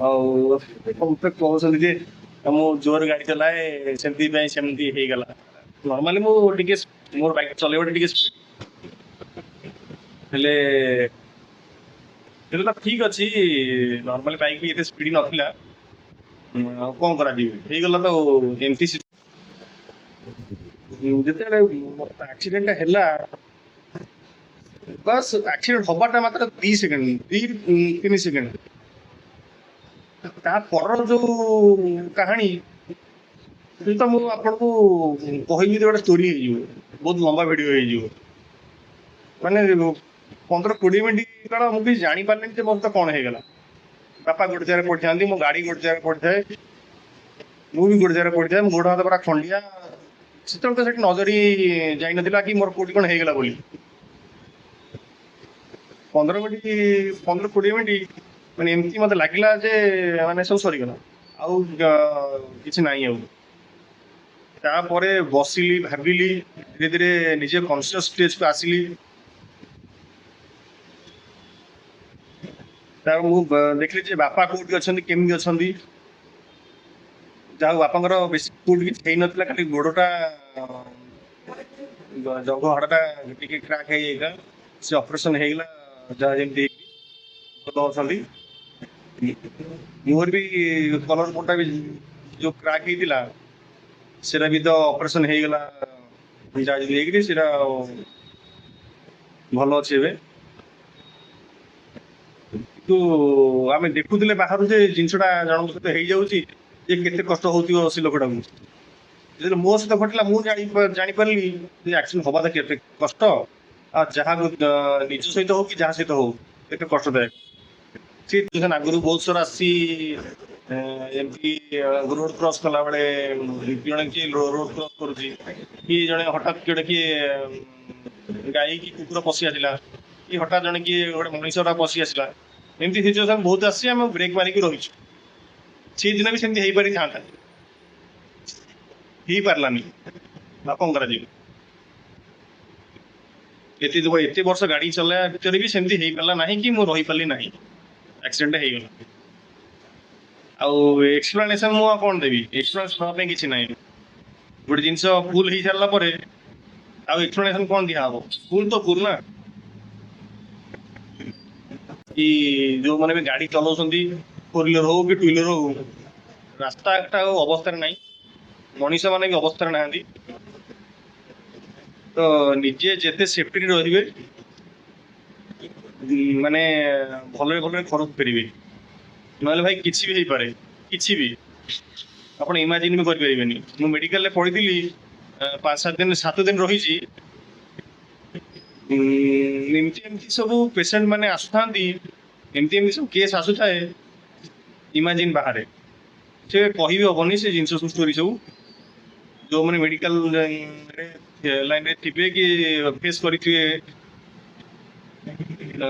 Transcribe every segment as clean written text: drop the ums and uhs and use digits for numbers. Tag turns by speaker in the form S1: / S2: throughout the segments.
S1: ଆଉ ମତେ କହୁଛନ୍ତି ଯେ ମୁଁ ଜୋର ଗାଡି ଚଲାଏ, ସେଥିପାଇଁ ସେମିତି ହେଇଗଲା। ନର୍ମାଲି ମୁଁ ଟିକେ ମୋର ବାଇକ୍ ଚଲେଇବାଟା ଟିକେ ସ୍ପିଡ, ହେଲେ ହେଲେ ତ ଠିକ ଅଛି। ନର୍ମାଲି ବାଇକ୍ ବି ଏତେ ସ୍ପିଡ ନଥିଲା। ଆଉ କଣ କରାଯିବ, ହେଇଗଲା ତ ଏମିତି। ଯେତେବେଳେ ଆକ୍ସିଡେଣ୍ଟ ହେଲା, ବାସ୍ ଆକ୍ସିଡେଣ୍ଟ ହବାଟା ମାତ୍ର 2 ସେକେଣ୍ଡ, 2-3 ସେକେଣ୍ଡ। ତା ପରର ଯୋଉ କାହାଣୀ ସେ ତ ମୁଁ ଆପଣଙ୍କୁ କହିବି ତ ଗୋଟେ ଷ୍ଟୋରି ହେଇଯିବ, ବହୁତ ଲମ୍ବା ଭିଡିଓ ହେଇଯିବ। ମାନେ 15-20 ମିନିଟ୍ କାଳ ମୁଁ କିଛି ଜାଣିପାରିଲିନି ଯେ ମୋ ସହିତ କଣ ହେଇଗଲା। ବାପା ଗୋଟେ ଜାଗାରେ ପଡ଼ିଥାନ୍ତି, ମୋ ଗାଡି ଗୋଟେ ଜାଗାରେ ପଡ଼ିଥାଏ, ମୁଁ ବି ଗୋଟେ ଜାଗାରେ ପଡ଼ିଥାଏ। ମୋ ଗୋଡ଼ ହାତ ପୁରା ଖଣ୍ଡିଆ। ସେତେବେଳେ ତ ସେଠି ନଜର ହିଁ ଯାଇନଥିଲା କି ମୋର କୋଉଠି କଣ ହେଇଗଲା ବୋଲି। 15 ମିନିଟ୍, 15-20 ମିନିଟ୍ ମାନେ ଏମିତି ମତେ ଲାଗିଲା ଯେ ମାନେ ସବୁ ସରିଗଲା, ଆଉ କିଛି ନାହିଁ ଆଉ। ତାପରେ ବସିଲି, ଭାବିଲି, ଧୀରେ ଧୀରେ ନିଜେ କନସିୟସ୍ ଷ୍ଟେଜକୁ ଆସିଲି। ତାପରେ ମୁଁ ଦେଖିଲି ଯେ ବାପା କୋଉଠି ଅଛନ୍ତି, କେମିତି ଅଛନ୍ତି। ଯାହା ହଉ ବାପାଙ୍କର ବେଶୀ କୋଉଠି କିଛି ହେଇନଥିଲା, ଖାଲି ଗୋଡଟା ଜଙ୍ଘ ହାଡ଼ଟା ଟିକେ କ୍ରାକ୍ ହେଇଯାଇଥିଲା। ସେ ଅପରେସନ ହେଇଗଲା, ଯାହା ଯେମିତି ଭଲ ଅଛନ୍ତି। ମୋର ବି କଲର ବୋର୍ଡଟା ବି ଯୋଉ କ୍ରାକ୍ ହେଇଥିଲା, ସେଟା ବି ତ ଅପରେସନ ହେଇଗଲା, ଯାହା ଯେମିତି ହେଇକିରି ସେଟା ଭଲ ଅଛି ଏବେ। କିନ୍ତୁ ଆମେ ଦେଖୁଥିଲେ ବାହାରୁ ଯେ ଜିନିଷଟା ଜଣଙ୍କ ସହିତ ହେଇଯାଉଛି, ଯେ କେତେ କଷ୍ଟ ହଉଥିବ ସେ ଲୋକଟାକୁ। ଯେତେବେଳେ ମୋ ସହିତ ଘଟିଲା, ମୁଁ ଜାଣିପାରିଲି ଯେ ଆକ୍ସିଡେଣ୍ଟ ହବାଟା କେତେ କଷ୍ଟ, ଆଉ ଯାହା ନିଜ ସହିତ ହଉ କି ଯାହା ସହିତ ହଉ କେତେ କଷ୍ଟଦାୟକ। ସିଚୁଏସନ ଆଗରୁ ବହୁତ ସାରା ଆସିଛି। ଏମିତି ରୋଡ କ୍ରସ୍ କଲା ବେଳେ ଜଣେ କିଏ ରୋଡ କ୍ରସ୍ କରୁଛି କି ଜଣେ ହଠାତ୍ କିଏ କିଏ ଗାଈ କି କୁକୁର ପଶି ଆସିଲା କି ହଠାତ୍ ଜଣେ କିଏ ଗୋଟେ ମଣିଷଟା ପଶି ଆସିଲା, ଏମିତି ସିଚୁଏସନ ବହୁତ ଆସିଛି। ଆମେ ବ୍ରେକ୍ ମାରିକି ରହିଛୁ। ସେଇଦିନ ବି ସେମିତି ହେଇପାରିଥାନ୍ତା, ହେଇପାରିଲାନି। ଆଉ କଣ କରାଯିବ? ଏତେ ଏତେ ବର୍ଷ ଗାଡି ଚଲେଇବା ଭିତରେ ବି ସେମିତି ହେଇପାରିଲା ନାହିଁ କି ମୁଁ ରହିପାରିଲି ନାହିଁ, ଆକ୍ସିଡେଣ୍ଟ ହେଇଗଲା। ଆଉ ଏକ୍ସପ୍ଲାନେସନ ମୁଁ ଆଉ କଣ ଦେବି? ଏକ୍ସପ୍ଲାନେସନ ଦେବା ପାଇଁ କିଛି ନାହିଁ। ଗୋଟେ ଜିନିଷ ଭୁଲ ହେଇସାରିଲା ପରେ ଆଉ ଏକ୍ସପ୍ଲାନେସନ କଣ ଦିଆହବ? ଭୁଲ ତ ଭୁଲ ନା। କି ଯୋଉମାନେ ବି ଗାଡି ଚଲାଉଛନ୍ତି, ଫୋର ହ୍ୱିଲର ହଉ କି ଟୁ ହ୍ୱିଲର ହଉ, ରାସ୍ତାଟା ଆଉ ଅବସ୍ଥାରେ ନାହିଁ, ମଣିଷ ମାନେ ବି ଅବସ୍ଥାରେ ନାହାନ୍ତି। ତ ନିଜେ ଯେତେ ସେଫ୍ଟିରେ ରହିବେ, ମାନେ ଭଲରେ ଭଲରେ ଘରକୁ ଫେରିବେ। ନହେଲେ ଭାଇ କିଛି ବି ହେଇପାରେ, କିଛି ବି ଆପଣ ଇମାଜିନ୍ ବି କରିପାରିବେନି। ମୁଁ ମେଡିକାଲରେ ପଡ଼ିଥିଲି 5-7 ଦିନ, 7 ଦିନ ରହିଛି। ଏମିତି ଏମିତି ସବୁ ପେସେଣ୍ଟ ମାନେ ଆସୁଥାନ୍ତି, ଏମିତି ଏମିତି ସବୁ କେସ୍ ଆସୁଥାଏ, ଇମାଜିନ୍ ବାହାରେ, ସେ କହିବି ହବନି ସେ ଜିନିଷ ସବୁ ଷ୍ଟୋରି ସବୁ। ଯୋଉମାନେ ମେଡିକାଲ ଲାଇନରେ ଥିବେ କି ଫେସ୍ କରିଥିବେ।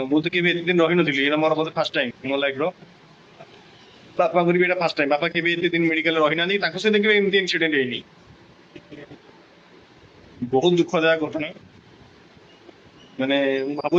S1: ମୁଁ ତ କେବେ ଏତେ ଦିନ ରହିନଥିଲି, ଏଇଟା ମୋର ବୋଧେ ଫାର୍ଷ୍ଟ ଟାଇମ୍ ମୋ ଲାଇଫର। ବାପାଙ୍କର ବି ଏଇଟା ଫାର୍ଷ୍ଟ ଟାଇମ୍। ବାପା କେବେ ଏତେ ଦିନ ମେଡିକାଲରେ ରହିନାହାନ୍ତି, ତାଙ୍କ ସହିତ କେବେ ଏମିତି ଇନସିଡେଣ୍ଟ ହେଇନି। ବହୁତ ଦୁଃଖଦାୟକ ଘଟଣା। ମାନେ ମୁଁ ଭାବୁଛି